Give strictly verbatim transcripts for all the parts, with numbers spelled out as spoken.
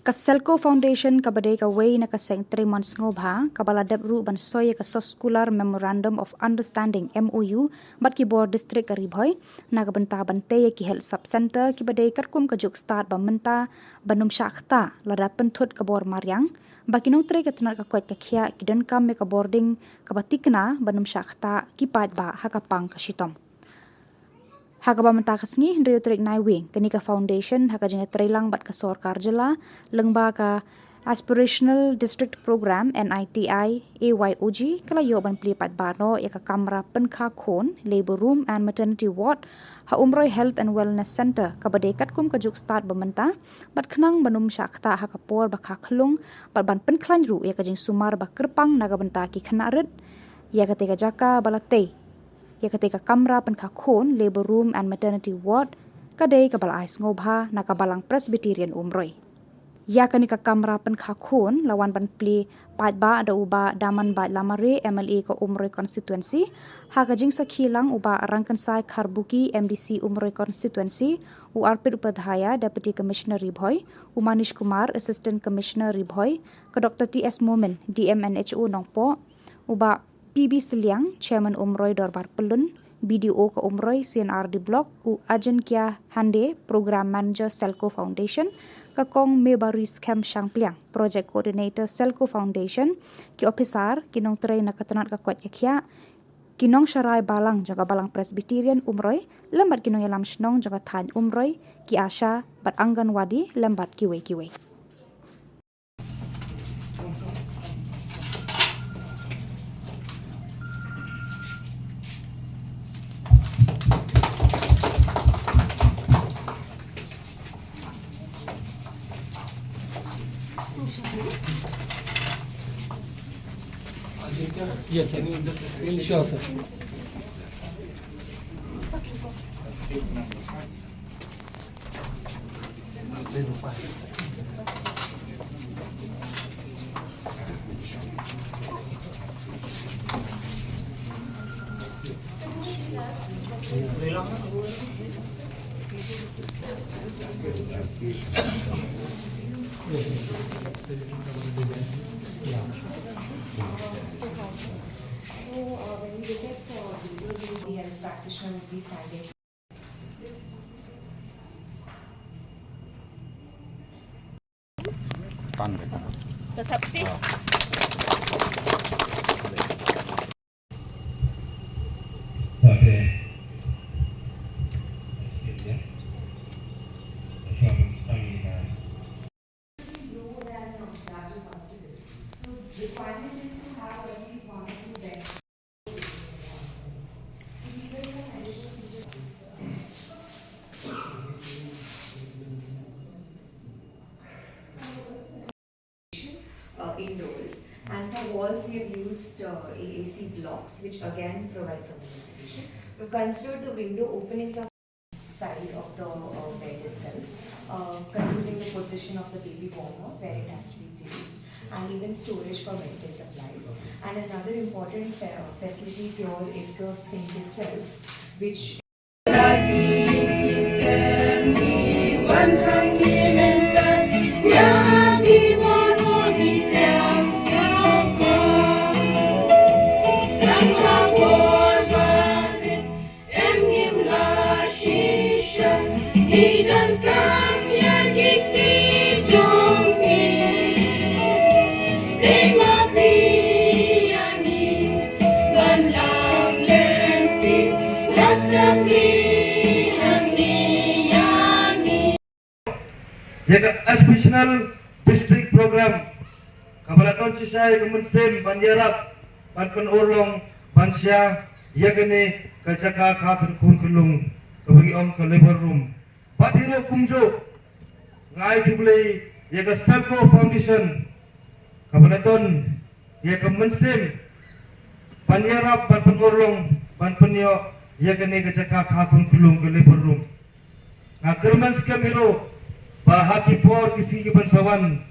Ka Selco Foundation kaba dei kawei na ka seng trei mon sngewbha kaba la dep ruh ban soi ïa ka Soskular Memorandum of Understanding, M O U, bad ki bor district ka Ri Bhoi na ka bynta ban tei ïa ki Health Sub Centre kiba dei katkum ka juk stad ba mynta ban ym shah ktah lada pynthut ka bor mariang ba ki nongtrei ka tnat ka koit ka khiah ki donkam ïa ka bording kaba thikna ban ym shah ktah ki paidbah ha ka pang ka shitom. Ha kaba mynta ka sngi, hynriew tarik Naiwieng, kane ka foundation ha ka jingïatreilang bad ka sorkar jylla lyngba ka Aspirational District Programme, N I T I A Y O G, ka la ïoh ban plie paidbah noh ïa ka kamra pynkha khun, labour room and maternity ward ha Umroi Health and Wellness Centre kaba dei katkum ka juk stad ba mynta, bad khnang ban ym shah ktah ha ka por ba kha khlung bad ban pynkhlaiñ ruh ïa ka jingsumar ba kyrpang na ka bynta ki khynnah rit. Ïa katei ka jaka ba la tei ïa katei ka kamra pynkha khun, labour room and maternity ward, ka dei kaba la ai sngewbha na ka Balang Presbyterian Umroi. Ïa kane ka kamra pynkha khun la wan ban plie paidbah da u Bah Damanbait Lamare, M L A ka Umroi Constituency, ha ka jingsakhi lang u Bah Rangkynsai Kharbuki, M D C Umroi Constituency, u Arpit Upadhyaya, Deputy Commissioner Ri Bhoi, u Manish Kumar, Assistant Commissioner Ri Bhoi, ka Doctor T S Momin, D M and H O Nongpoh, u Bah P B Sylliang, Chairman Umroi Dorbar Pyllun, B D O ka Umroi C and R D Block, u Ajinkya Hande, Program Manager Selco Foundation, ka Kong Mebaris Khem Shangpliang, Project Coordinator Selco Foundation, ki ophisar, ki nongtrei na ka tnat ka koit ka khiah, ki nongsharai balang jong ka Balang Presbyterian Umroi, lem bad ki nongïalam shnong jong ka thaiñ Umroi, ki ASHA bad Anganwadi, lem bad kiwei kiwei. Yes, sir. Sure, sir. So, uh, when you look at, uh, the practitioner would be standing. Tan deh. Tetap aktif. Ah. Okay. Uh, indoors. And for walls, we have used, uh, A A C blocks, which again provide some insulation. We've considered the window openings are side of the, uh, bed itself, uh, considering the position of the baby warmer, where it has to be placed, and even storage for medical supplies. And another important fa-, facility here is the sink itself, which Ïa ka Aspirational District Program kaba la don shisha ïa ka mynsiem ban ïarap ban pynurlong ban sha ïa kane ka jaka kha khun khyllung kaba ngi ong ka labour room. Bad hi ruh kumjuh nga ai khublei ïa ka Selco Foundation kaba la don ïa ka mynsiem ban ïarap ban pynurlong ban pynïoh ïa kane ka jaka kha khun khyllung ka labour room. Nga kyrmen skhem hi ruh ba ha ki por ki sngi kiban sa wan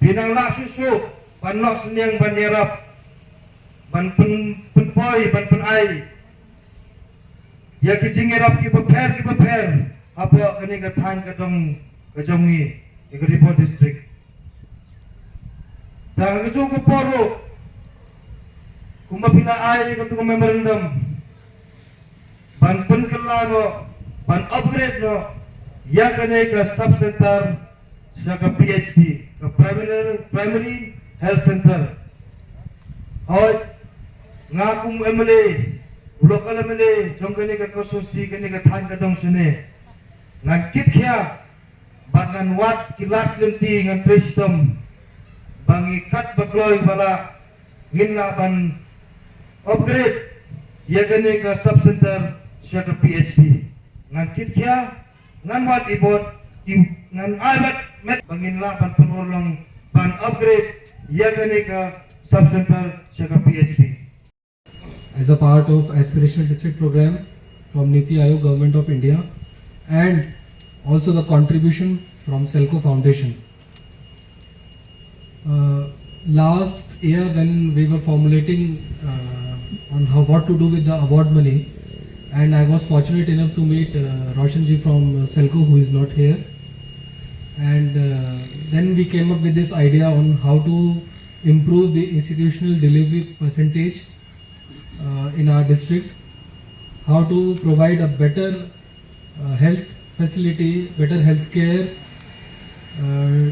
phin nang lah shuh shuh ban noh synñiang ban ïarap ban pyn, pynpoi ban pynai ïa ki jingïarap kiba pher kiba pher hapoh kane ka thaiñ ka dong ka jong ngi, ïa ka Ri Bhoi District. Ta ka juh ka por ruh, kumba phi la ai katu ka memorandum, ban pynkylla noh, ban upgrade noh ïa kane ka sub center sha ka P H C, ka Primary, Primary Health Center. Hooid, nga kum M L A, u local M L A jong kane ka constituency, kane ka thaiñ ka dong shane, ngan kit khia bad ngan wad ki lad ki lynti, ngan trei shitom ba ngi kat ba kloi ba lah ngin lah ban upgrade ïa kane ka sub center sha ka P H C. Ngan kit khia, ngan wad i bor, i, ngan ai bad met ba ngin lah ban pynurlong ban upgrade ïa kane ka sub center sha ka P H C. As a part of Aspirational District Program from NITI Aayog, Government of India, and also the contribution from Selco Foundation. Uh, last year, when we were formulating uh, on how, what to do with the award money, and I was fortunate enough to meet uh, Roshan ji from uh, Selco, who is not here, and uh, then we came up with this idea on how to improve the institutional delivery percentage uh, in our district, how to provide a better uh, health facility, better health care uh,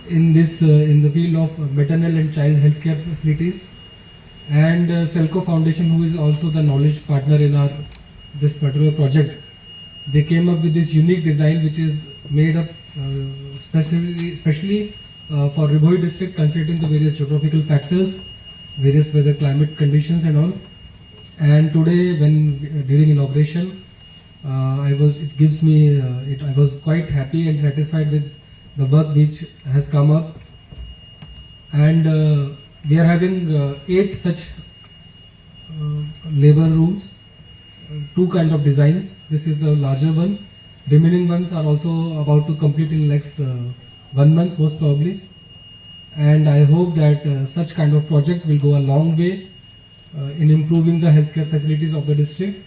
in this uh, in the field of maternal and child healthcare facilities, and uh, Selco Foundation, who is also the knowledge partner in our this particular project. They came up with this unique design which is made up uh, specially, specially uh, for Ri Bhoi district, considering the various geographical factors, various weather climate conditions and all. And today, when uh, during inauguration, uh, I was it gives me uh, it, I was quite happy and satisfied with the work which has come up. And uh, we are having uh, eight such uh, labor rooms, uh, two kind of designs. This is the larger one. Remaining ones are also about to complete in next uh, one month, most probably. And I hope that uh, such kind of project will go a long way uh, in improving the healthcare facilities of the district.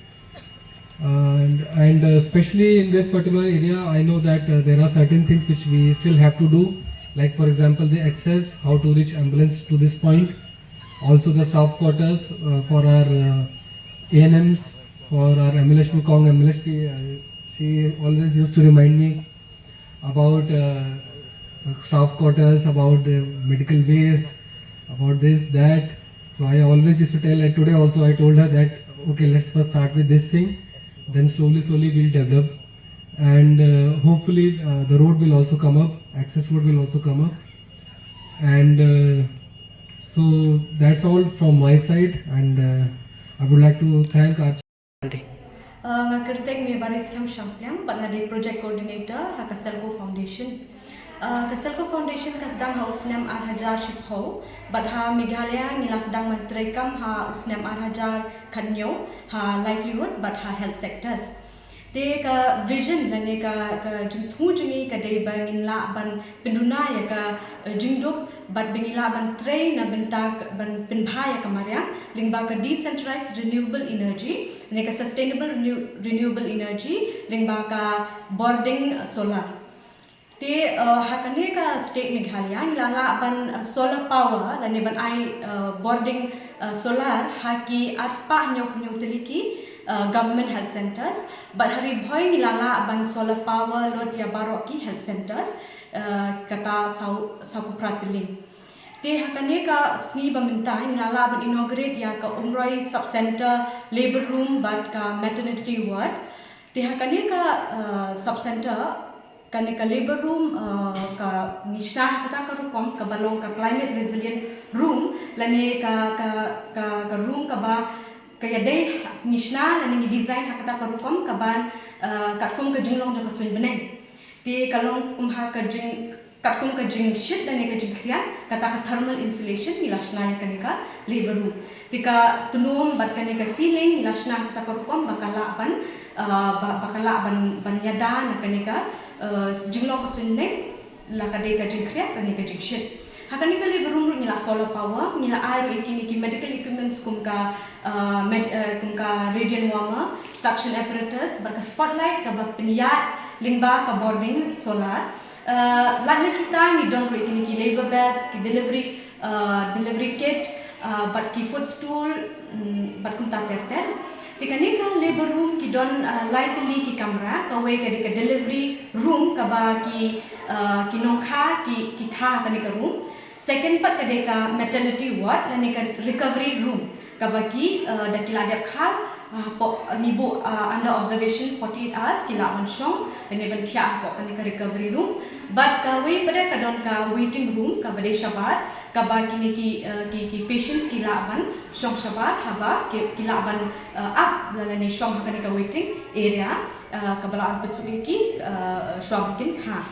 And, and uh, especially in this particular area, I know that uh, there are certain things which we still have to do, like, for example, the access, how to reach ambulance to this point, also the staff quarters uh, for our uh, A N Ms, for our M L H P Kong, M L H P, uh, she always used to remind me about uh, staff quarters, about the medical waste, about this, that. So I always used to tell, and today also I told her that, okay, let's first start with this thing, then slowly, slowly we'll develop. And uh, hopefully uh, the road will also come up, access road will also come up. And uh, so that's all from my side, and uh, I would like to thank our Uh, nga kyrteng me Baris Khem Shampliang, bad nga dei project coordinator ha ka Selco Foundation. Uh, ka Selco Foundation ka sdang ha u snem ar hajar shiphew, bad ha Meghalaya ngi la sdang ban treikam ha u snem ar hajar khathynñiew ha livelihood bad ha health sectors. Te ka vision lane ka, ka jingthmu jong ngi ka dei ba ngin lah ban pynduna ïa ka uh, jingduk bad ba ngi lah ban trei na bynta ban pynbha ïa ka mariang lyngba ka decentralized renewable energy ne ka sustainable renew, renewable energy lyngba ka bording uh, solar. Te uh, ha kane ka state Meghalaya ngi la lah ban uh, solar power lane ban ai uh, bording uh, solar ha ki arspah hynñiewphew tylli ki uh, government health centers. Bad ha Ri Bhoi ngi la lah ban solar power lut ïa baroh ki health centers. Uh, kata saw saw phew phra tylli. Te ha kane ka sngi ba mynta ngi la lah ban inaugurate ïa ka Umroi Sub Center, labor room bad ka maternity ward. Te ha kane ka uh, sub center, kane ka labor room uh, ka ngi shna ha kata ka rukom kaba long ka climate resilient room lane ka ka ka, ka room kaba ka ïadei ngi shna lane ngi design ha kata ka rukom kaban uh, katkum ka jinglong jong ka suiñ bneng. Te ka long kum ha ka jing katkum ka jingshit lane ka jingkhriat kata ka thermal insulation ngi la shna ïa kane ka labor room. Te ka tnum bad kane ka ceiling ngi la shna kata ka rukom ba ka lah ban uh, ba, ba ka lah ban ban ïada na kane ka uh, jinglong ka suiñ bneng la ka dei ka jingkhriat lane ka jingshit. Ha kane ka labor room ruh ngi la solar power, ngi la ai ruh ïa kine ki medical equipments kum ka uh, med, uh, kum ka radiant warmer, suction apparatus bad ka spotlight kaba pynïaid lyngba ka bording solar. Uh, lada kita ngi don ruh ïa kine ki labour beds, ki delivery uh, delivery kit, uh, bad ki footstool, mm, bad kumta ter ter. Te kane ka labor room ki don, uh, lai tylli ki kamra, kawei ka dei ka delivery room kaba ki, uh, ki nongkha ki, ki kha kane ka room. Second pat ka dei ka maternity ward lane ka recovery room kaba ki, uh, da ki la dep kha, uh, hapoh, uh, ngi buh, uh, under observation forty-eight hours ki lah ban shong lane ban thiah hapoh kane ka recovery room. Bad kawei pat ka don ka waiting room kaba dei shabar kaba kine ki, uh, ki, ki patients ki lah ban shong shabar haba ki, ki lah ban, uh, ap lane shong ha kane ka waiting area, uh, kaba lah ban pynsuk ïa ki, uh, shwa ba kin kha.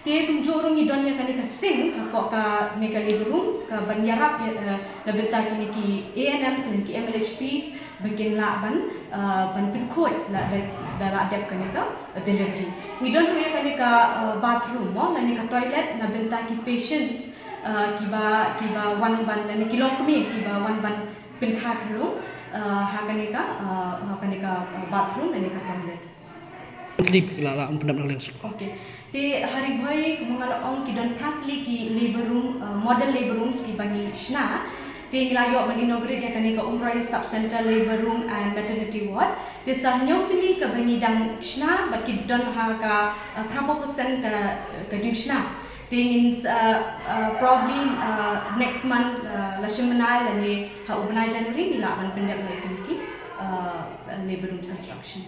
Te kumjuh ruh ngi don ïa kane ka sink hapoh kane ka labor room kaban ïarap ïa, uh, na bynta kine ki A N Ms lane ki M L H Ps ba kin lah ban, uh, ban pynkhuid la da, da la dep kane ka delivery. Ngi don ruh ïa kane ka, uh, bathroom mo lane ka toilet na bynta ki patients, uh, kiba, kiba wan ban lane ki longkmie kiba wan ban pynkha khunlung, uh, ha kane ka, uh, ha kane ka, uh, bathroom lane ka toilet. Tip la la pyndap na lens. Okay. Te ha Ri Bhoi kumba nga la ong ki don phra tylli ki labor room, uh, model labor rooms kiba ngi shna. Te ngi la ïoh ban inaugurate ïa kane ka Umroi Sub Center Labor Room and Maternity Ward. Te sa hynñiew tylli kaba ngi dang shna bad ki don ha ka, uh, phra phew percent ka, ka jingshna. Te ngin, uh, uh, probably, uh, next month, uh, la shim bnai lane ha u bnai January ngi lah ban pyndep noh ïa kine ki, uh, uh, labor room construction.